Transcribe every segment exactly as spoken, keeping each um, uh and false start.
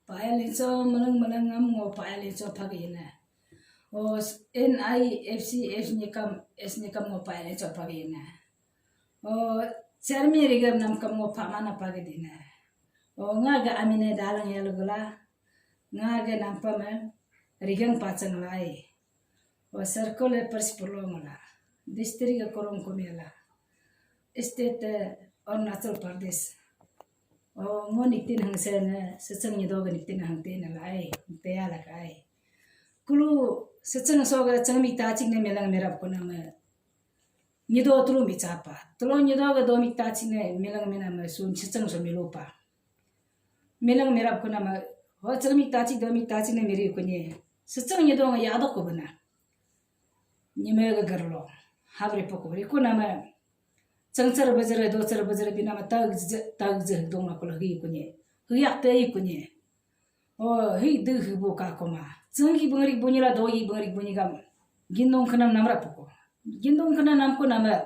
Paya lincho meleng meleng ngam ngo paya lincho pagi ina. O N I F C F nyikam S nyikam ngo paya lincho pagi ina. O cermi rigam nam kam ngo pamana pagi dina. O nga ga amine dalang ya lugula. Nga ga nampa me rigang pachang lai. O circle e Persi Purlo mala. District e Kurung Kumela. State e Arunachal Pradesh. O ngo niktin hangse ne, sechang nyido ga niktin hangte ne lai, teya la kai. Kulu sechang so ga chang mi ta chik ne melang merap kuna me. Nyido tulu mi chapa. Tulu nyido ga do mi ta chik ne melang mena me sun sechang so milupa. Melang merap kuna me. Ho chang mi ta chik do mi ta chik ne meri kunye. Sechang nyido nga yadok ko bana. Nyime ga garlo. Habri poko ri kuna me. Changchar bajare, dochar bajare, binama tag je, tag je dong la kula hi kunye. Hiyak te hi kunye. O, hi de hi bo ka koma. Changgi bangri bunyi la dogi bangri bunyi gam. Gindong kanam namra poko. Gindong kanam nam ko nama.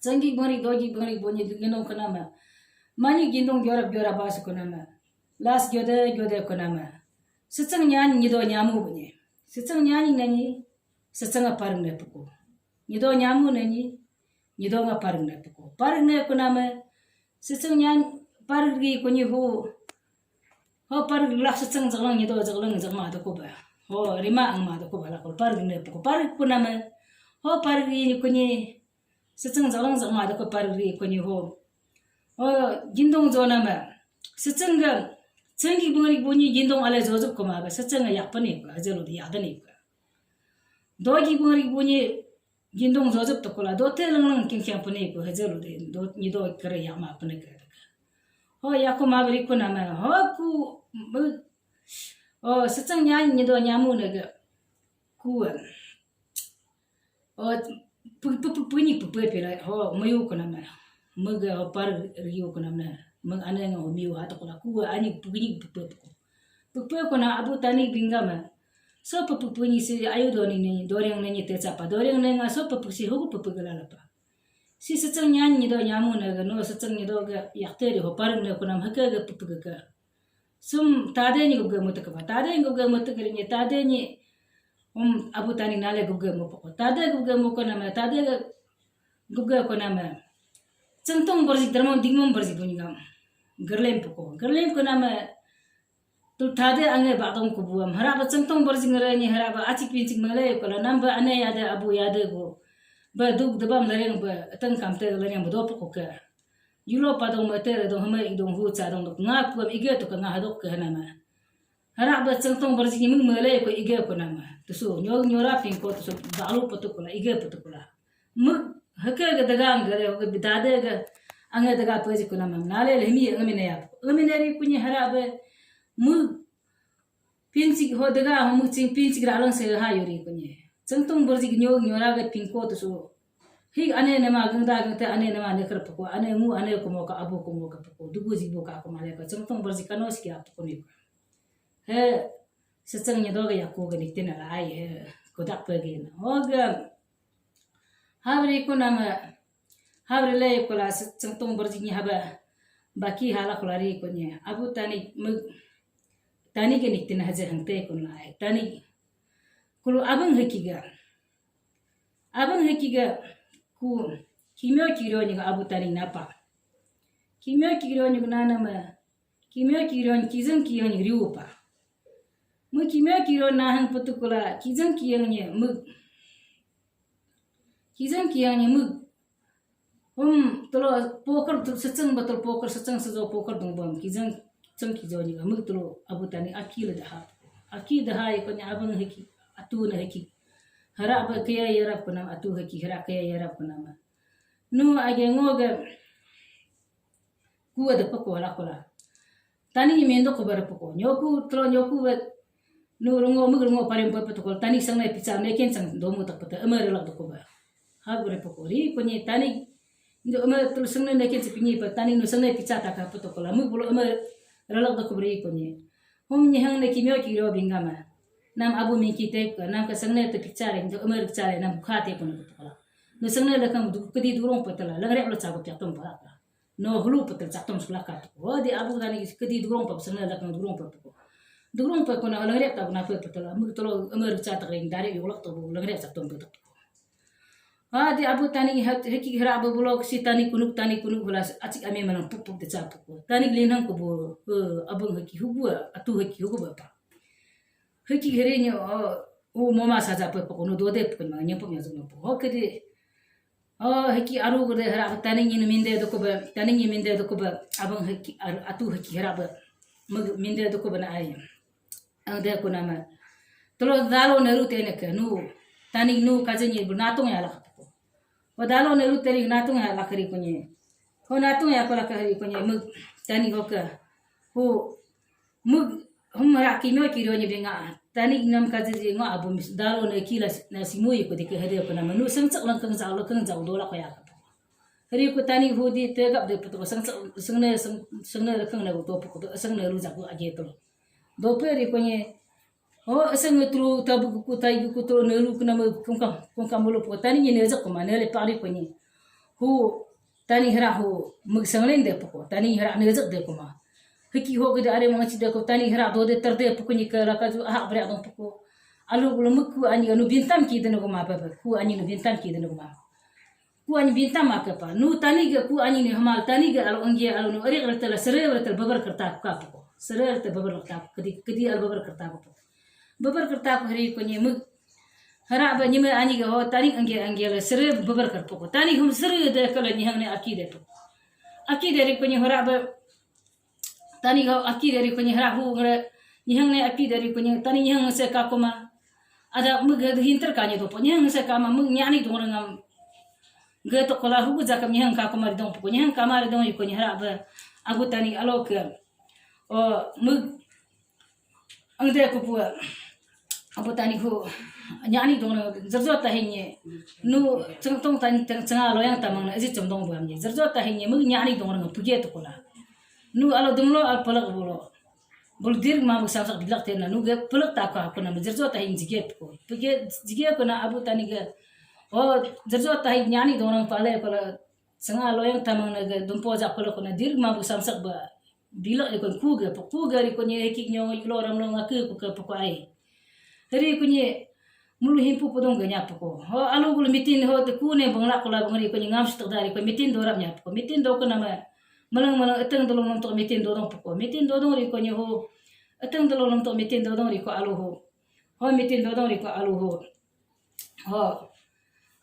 Changgi bangri dogi bangri bunyi gindong kanama. Mani gindong gyora gyora bas kunama. Las gyode gyode kunama. Sechang nyan nyido nyamu bunyi. Sechang nyan nani. Sechang a parang ne poko. Nyido nyamu nani. Nyido nga parang ne poko. Parang ne kunama. Sechang nyan parang ri kunyi ho. Ho parang lak sechang jaglang nyido jaglang jagma doko ba. Ho rima ang ma doko ba lakol parang ne poko. Parang kunama. Ho parang ri kunyi. Sechang jaglang jagma doko parang ri kunyi ho. O gindong jo nama. Sechang ga. Changgi bangri bunyi gindong ale jojup kuma ga. Sechang ga yak pani ga. Jelo di yak dani ga. Dogi bangri bunyi gindong jojup tokula. Dote lang lang king king pani ko. Jelo di do nyido kare yak ma pani ga. Ho yak ko ma beri ko nama. Ho ku. O sechang nyan nyido nyamu ne ga. Ku. O pu pu pu puni pu pu pira ho mayu kuna ma. Mega ho par riu kuna ma. Meg ane nga ho miu ha tokula ku ani pu puni pu pu pu. Pu pu kuna Abu Tani bingama. So pu pu puni si ayu doni ni doriang ni te chapa doriang ni nga so pu pu si ho pu pu gala lapa. Si sechang nyan nyido nyamu na ga no sechang nyido ga yakte ri ho par ne kuna ma hake ga pu pu ga. Sum tade ni gubga mutuk ba. Tade ni gubga mutuk ri ni tade ni um Abu Tani nale gubga mu poko. Tade gubga mu ko nama tade gubga ko nama. Chengtong berji dermong dingmong berji bunyi gam. Gerlem poko. Gerlem ko nama tul tade ange ba dong kubuam. Harap ba chengtong berji ngere ni harap ba acik pincik mele ko la namba ane yade abu yade go. Ba duk debam lereng ba tengkam te lereng ba do poko ke. Yulo padong mete dong hama idong hu cha dong dok nga puam ige to ka nga hadok ke hanama. Harak ba chengtong berji ni mung mele ko ige ko nama. Tusu nyo nyora ping ko tusu balu patukula ige patukula. Muk hake ga dagang gare ho ga bidade ga ange daga peji ko nama. Nale le himi ngamine ya. Ngamine ri kunyi harak ba muk Pinchik ho dega ho muching pinchik ra lang se ha yori kunye. Chengtong berji nyo nyora ga pingko tusu. Hi ane nama gengda gengte ane nama ne ker poko ane mu ane kumo ka abu kumo ka poko dugu jibu ka kuma le ka chengtong berji kano siki ap poko ni. He sechang nyedo ga yaku ga nikte na lai he kodak pe gin. Ho ga Habri kunama, habri le kula chengtong berji ni haba baki hala kula ri kunye. Abu Tani mug Tani ke niktin haje hangte kun lai. Tani kulu abang heki ga. Abang heki ga ku kimyo kiro ni ga Abu Tani napa. Kimyo kiro ni ga nanama Kimyo kiro ni kijang kiyang ni riu pa. Mu kimyo kiro nahang patukula kijang kiyang ni mug. Kijang kiyang ni mug. Um tolo pokor tu secheng betul pokor secheng sejo pokor dong bom kijang cheng kijo ni mug tolo Abu Tani aki le daha. Aki daha ikon ni abang heki atu na heki. Harak ba kaya yarap kunam atu heki harak kaya yarap kunama. Nu age ngoga Kuwa da pako la kula. Tani ni mendo ko bara pako. Nyoku tro nyoku we nu rungo mug rungo parim pa patu kol tani sang nai picha ne ken sang domu tak pata ama rela doko ba. Ha gure pako ri ko ni tani ndo ama tro sang nai ken se pini pa tani nu sang nai picha ta ka patu kol. Mug bulo ama rela doko bri ko ni. Hom ni hang ne kimyo kiro bingama. Nam abu min ki te ka nam ka sang nai te picha re ndo ama picha re nam kha te ko ni patu kol. Nu sang nai la kam du kedi durong patala lang re lo cha ko pya tom pa ka. No hulu petel catom sekolah ka tuku. Oh, di abu tani kedi durung pa, sene lakang durung pa tuku. Durung pa kuna lengrek ta kuna pa petel, amur tolo amur ca tak ring dari yolak tu lengrek catom pa tuku. Ah, di abu tani heki hera abu bulok si tani kunuk, tani kunuk hula acik ame manang puk puk de ca tuku. Tani linang ku bu, eh, abang heki hugu, atu heki hugu ba pa. Heki heri nyo, oh, oh, moma saja pa pa kuno dode pa kuna nyepuk nyazuk nyepuk. Oh, kedi, oh, heki aru gede hera tani nyi minde doko ba, tani nyi minde doko ba, abang heki aru, atu heki hera ba, mag-, minde doko ba na ai. Ang de kuna ma. Tolo dalo neru tene ke, nu, tani nu kaje nyi bu natung ya lak ko. Ho dalo neru teri natung ya lak ri kunye. Ho natung ya ko lak ri kunye, mag, tani ho ke. Ho, mag, hum hera kimyo kiro nyi binga. Tani nam kaje ji ngo abu mis, dalo ne kila na simu yi ko de ke hede ko na ma. Nu sengcek lang keng jao, lang keng jao dola ko ya ka. Hari ku tani hudi tegap de putu seng, seng ne, seng, seng ne lekeng ne uto puku seng ne lu jaku age to. Dope ri kunye, oh, seng ne tulu tabu ku tai ku tulu ne lu kuna me kungkam, kungkam bulu puku tani ni nejak kuma ne le pari kunye. Hu tani hera hu mug seng len de puku, tani hera nejak de kuma. Hiki ho gede are mangaci de ku tani hera dode terde puku ni ke laka ju ahak bere adong puku. Alu gulu mug ku ani anu bintam ki de ne kuma bebe, ku ani nu bintam ki de ne kuma. Ku ani bintam ake pa. Nu tani ge ku ani ni hamal tani ge alo engge alo nu erik retel sere retel beber kerta ka poko. Sere retel beber kerta kedi kedi al beber kerta ko. Beber kerta ko hari kunye mug. Hera ba nyime ani ge ho tani engge engge le sere beber ker poko. Tani hum sere de kala nyihang ne aki de poko. Aki de ri kunye hera ba Tani ho aki dari kunyi hera hu ngere nyihang ne aki dari kunyi tani nyihang se ka kuma. Ada mege hinter ka nyi dopo nyihang se ka ma mege nyani dong rengam. Ge to kola hu jakam nyihang ka kuma ri dong poko nyihang ka ma ri dong yu kunyi hera be. Agu tani alo ke. O mege angde ku pu. Abu tani hu nyani dong na jerjo tahi nye. Nu cengtong tani ceng-, cenga loyang tamang na ezi cemdong buam nye. Jerjo tahi nye mege nyani dong na puge to kola. Nu alo donglo al pelak bolo. Bol dir ma bu samsak bilak tena nu ge pelak ta ka ko na jerjo tahi jige ko. Puge jige ko na abu tani ge. Oh, jerjo tahi nyani dong na pale kola. Cenga loyang tamang na ge dumpo jak pelak ko na dir ma bu samsak ba. Bilak ikon ku ge, ku ge ri kunyi hekik nyong ilo ram lo ngake ku ke poko ai. Hari kunyi mulu himpu pudong ge nyap poko. Ho alu gulu mitin ho te ku ne bangla kula bangri kunyi ngam sutuk dari ko mitin dorap nyap poko. Mitin do ko nama malang malang eteng dolong nontok mitin dodong poko. Mitin dodong ri kunyi ho eteng dolong nontok mitin dodong ri ko alu ho. Ho mitin dodong ri ko alu ho. Ho.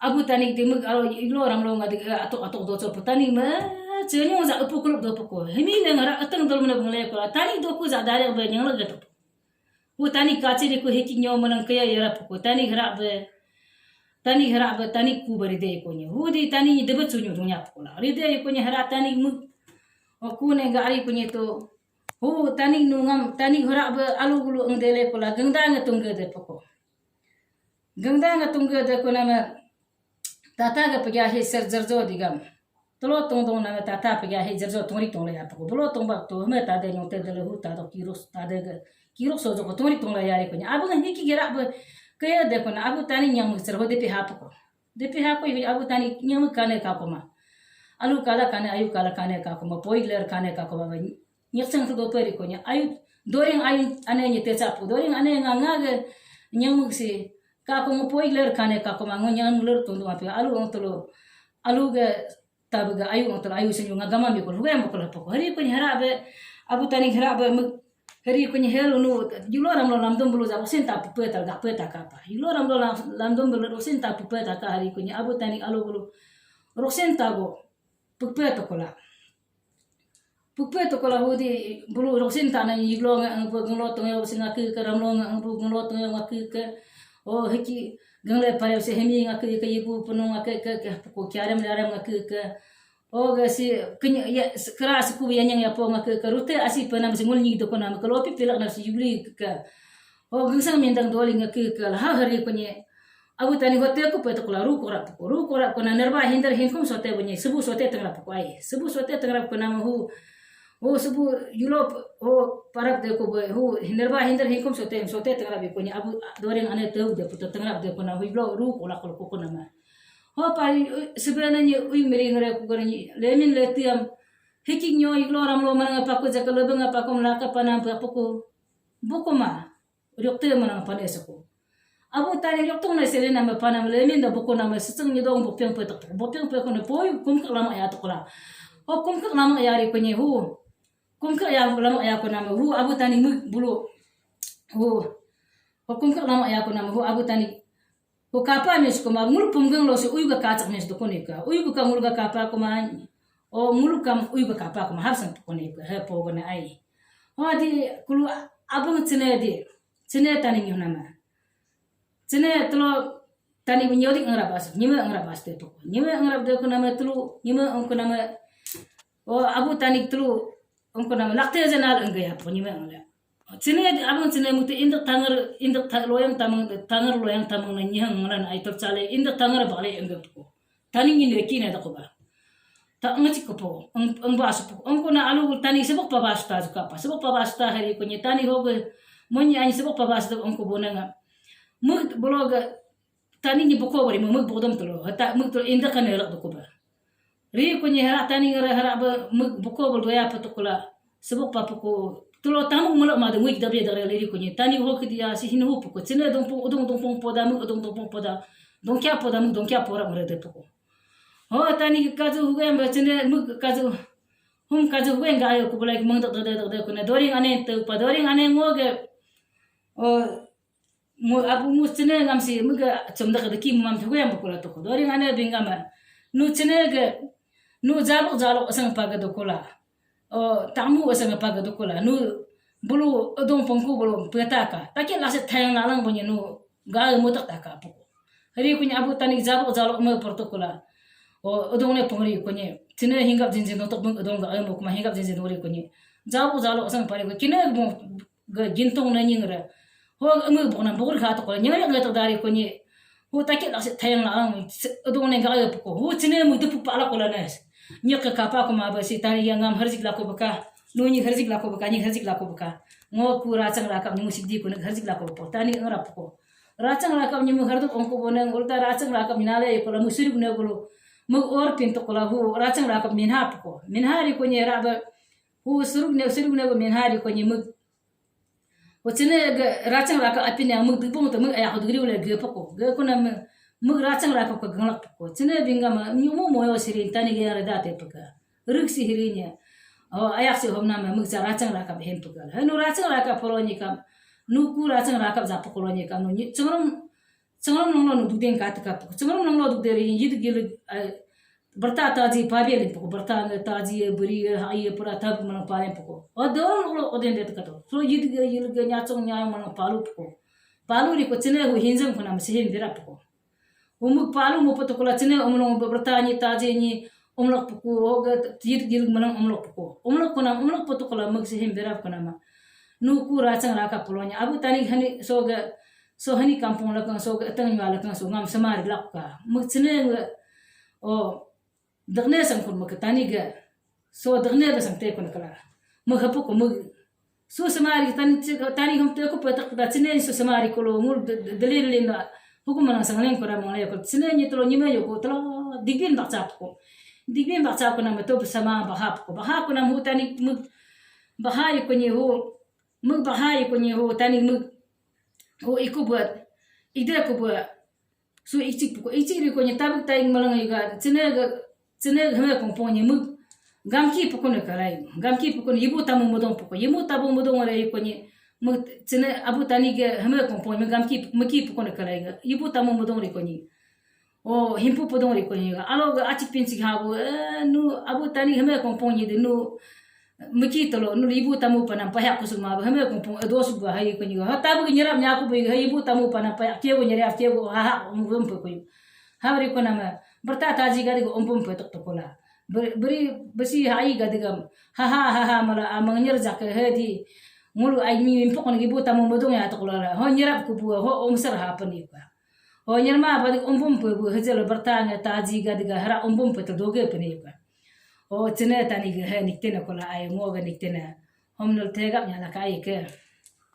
Abu tani di mug alo iglo ram lo ngadi atok atok docho pu tani ma chenyo za upu kulup do puko. Himi ne ngara ateng dol mena bengle ko tani doku za dare be nyang lege to. Hu tani kachi di ku hiki nyo menang kaya yara puko. Tani hera be tani hera be tani ku bari de ko nyo. Hu di tani debe chunyo dunya puko la. Ri de ko nyo hera tani mug. O ku ne gari ko nyo to. Hu tani nungam tani hera be alu gulu engdele ko la gengda nge tungge de puko. Gengda nga tungge de ko nama tata ga pegya he ser jerjo digam. Telo tong dong nama tata pegya he jerjo tongri tong le ya poko. Belo tong bak to me tade nyong te dele hu tado kirus tade ga kirus sojo ko tongri tong le ya re ko nya. Abu ngan hiki gerak be kaya de ko na abu tani nyang mung ser ho de pe ha poko. De pe ha ko abu tani nyang mung kane ka ko ma. Alu kala kane ayu kala kane ka ko ma poi ler kane ka ko ma. Nyek sang tu dope ri ko nya ayu doreng ayu ane nye techa pu doreng ane nga nga ge nyang mung si ka ko ngo poi ler kane ka ko ma ngo nyang ler tundu api alu ong telo alu ge tabe ge ayu ong telo ayu senyu nga gamam bi ko lu yang bokol poko hari ko nya hera be abu tani hera be muk hari ko nya helu nu yulo ram lo lam dom bulu ja rosin ta pupe ta ga pe ta ka pa yulo ram lo lam dom bulu rosin ta pupe ta ka hari ko nya abu tani alu bulu rosin ta go pupe to kola. Pupe to kola hudi bulu rosin ta na yiglo nga ang bu genglo tong yo sing aki ke ramlo nga ang bu genglo tong yo aki ke. Oh hiki gengle pare se hemi nga ke ke yibu penuh nga ke ke ke puko kiarem larem nga ke ke. Oh ga si kenya ya kera suku ya nyang ya po nga ke ke rute asi penam singul nyi doko nama ke lopi pilak na si yuli ke. Oh gengsang mindang doli nga ke ke lah hari ko nye. Abu tani hotel ku petuk la ru korap ko ru korap ko na nerba hinder hinkum sote bunyi sebu sote tengrap ko ai sebu sote tengrap ko nama hu hu sebu yulop hu parap de ko boy hu nerba hinder hinkum sote sote tengrap ko ni abu doreng ane teu de puto tengrap de ko na hu blo ru kola kol ko nama ho pa sebenarnya ui meri ngere ko ni lemin letiam Hiki nyo iglo ramlo manang paku jaka lebeng paku melaka panam paku. Bukuma. Riokte manang pane saku. Abu Tani rioktung na sele nama panam lemin da buku nama setseng nyedong bopeng petok. Bopeng petok na poi kumkak lama ya tokla. O kumkak lama ya ri kunye hu. Kumkak ya lama ya kunama hu Abu Tani muk bulu. Hu. O kumkak lama ya kunama hu Abu Tani. Ko kapa mes kuma ngulu pumgang lo se uyu ga kacak mes dokone ka. Uyu ga ngulu ga kapa kuma. O ngulu kam uyu ga kapa kuma harsan pukone ka. He pogone ai. Ho di kulu abang cene di. Cene Tani nyu nama. Cene telo Tani nyodik ngerap as. Nyime ngerap as te poko. Nyime ngerap de kunama telu. Nyime ong kunama. O Abu Tani telu. Ongko nama lakte je nal engge ya poko nyime engge. Cene abang cene mute indak tangar indak ta loyang tamang tangar loyang tamang na nyihang ngalan ai tercale indak tangar bale engge poko. Tani nyin leki na dako ba. Ta ngacik ko po eng eng basu poko. Ongko na alu Tani sebok pa basu ta suka pa. Sebok pa basu ta hari ko nye Tani hoge monyi ani sebok pa basu ta ongko bonanga. Mut bologa Tani ni buko bari muk buk dom telo. Hata muk telo inda kan elak buko ba. Ri kunyi hara Tani ngara hara ba muk buko bal doya patukula. Sebok pa puko telo tamuk mulak ma de wik dabe dare ri kunyi Tani ho kidia si hin hu puko. Cene dongpung udung dongpung poda muk udung dongpung poda. Dongkia poda muk dongkia pora ngara de puko. Ho Tani kazu hugen ba cene muk kazu hum kazu hugen ga ayo kubulai mengdok dok dok dok kuna doring ane tu pa doring ane ngoge. O Mu abu mu cene ngam si mega cemdak deki mam thuwe am bukula toko. Doring ane bingama. Nu cene ge nu jabuk jalok asang paga dokula. O tamu asang paga dokula. Nu bulu adong pengku bulu petaka. Taki lase thayang nalang bunyi nu ga mutak taka puku. Hari kunyi Abu Tani jabuk jalok me protokula. O adong ne pengri kunyi. Cene hinggap jinjin notok beng adong ga ayo mukuma hinggap jinjin nori kunyi. Jabuk jalok asang pari kunyi. Kine ge gintung na nying re. Ho emu bok na bok kha to ko nying re ngai to dari ko nyi. Ho takit lak se thayang la ang adong ne ga poko. Ho cine mu dupu pa la ko la ne. Nyi ke kapa ko ma ba si Tani ya ngam harjik la ko baka. Nu nyi harjik la ko baka, nyi harjik la ko baka. Ngo ku rachang rakap nyi mu sikdi ko ne harjik la ko po. Tani ngarap ko. Rachang rakap nyi mu hardu ongko boneng ulta rachang rakap nyi nale ko la mu siruk ne ko lo. Mu or pin to ko la ho rachang rakap minha poko. Minha ri ko nyi ra ba. Ho suruk ne suruk ne ko minha ri ko nyi mu Ho cine ge rachang rakap apin ya mug dibung te mug ayak dugri ule ge poko. Ge kuna mug rachang rakap ke genglak poko. Cine bingama nyumu moyo sirin Tani ge yare date peke. Ruk si hirinya. O ayak si homna ma mug sa rachang rakap hem peke. Hanu rachang rakap polo ni kam. Nuku rachang rakap za pokolo ni kam. Nu cengrum Cengrum nonglo nu dudeng ka teka poko. Cengrum nonglo duderi yid gil berta taji pabe len poko. Berta nge taji ye beri ye hai ye pura tab manang palen poko. Odon ulo oden de teka to. So yid ge yil ge nyachong nyayong manang palu poko. Palu ri ko cene hu hinjam kuna masihin bira poko. Umuk palu mo poto kula cene umlong berta ni taji ni umlok poko. Oge yid gil manang umlok poko. Umlok kuna umlok poto kula mug sihin bira kuna ma. Nuku rachang rakap polo ni. Abu Tani hani so ge So hani kampung lakang so ga tang nyua lakang so ngam samari lak ka. Muk cene nga o dagne sang kun muk Tani ga. So dagne ga sang te kun kala. Muk hapu ko muk. So samari Tani Tani hum te ko petak da cene so samari ko lo ngul dele dele na. Hukum manang sang leng ko ra mangle ko cene ni telo nyime yo ko telo digbin bak chap ko. Digbin bak chap ko na ma to sama bahap ko. Bahap ko na mu Tani muk bahai ko ni ho. Muk bahai ko ni ho Tani muk. Ho iku buat. Ide ku buat. Su ichik puko ichik ri ko ni tabuk taing malang iga cene ga cene ga hame kong pong ni muk. Gamki puko ne kalai. Gamki puko ne ibu tamu mudong puko. Ibu tamu mudong re ko ni muk cene Abu Tani ga hame kong pong ni gamki muki puko ne kalai ga. Ibu tamu mudong re ko ni. O himpu podong ri ko ni ga alo ga achik pinchik ha bu eh, nu Abu Tani hame kong pong ni de nu miki tolo nu ibu tamu panam pahak kusuk ma hame kong pong eh, dosu ga hai ko ni ga ha tabu nyerap nyaku bu hai ibu tamu panam pahak kego nyerap kego ha ha um gum pe ko ha ri ko nama berta taji ga de ga umpum pe tok tokola beri besi hai ga de gam ha ha ha ha mala amang nyer jak he di ngulu ai mi impok ni ibu tamu modong ya tokola ho nyerap ku bu ho umser ha pen iba Ho nyerma badik umpum pe bu hejelo berta nge taji ga diga hara umpum pe te doge pe ne yuka. Ho cene Tani ge he niktene kola ai ngo ge niktene. Hom nol tegap nya laka ai ke.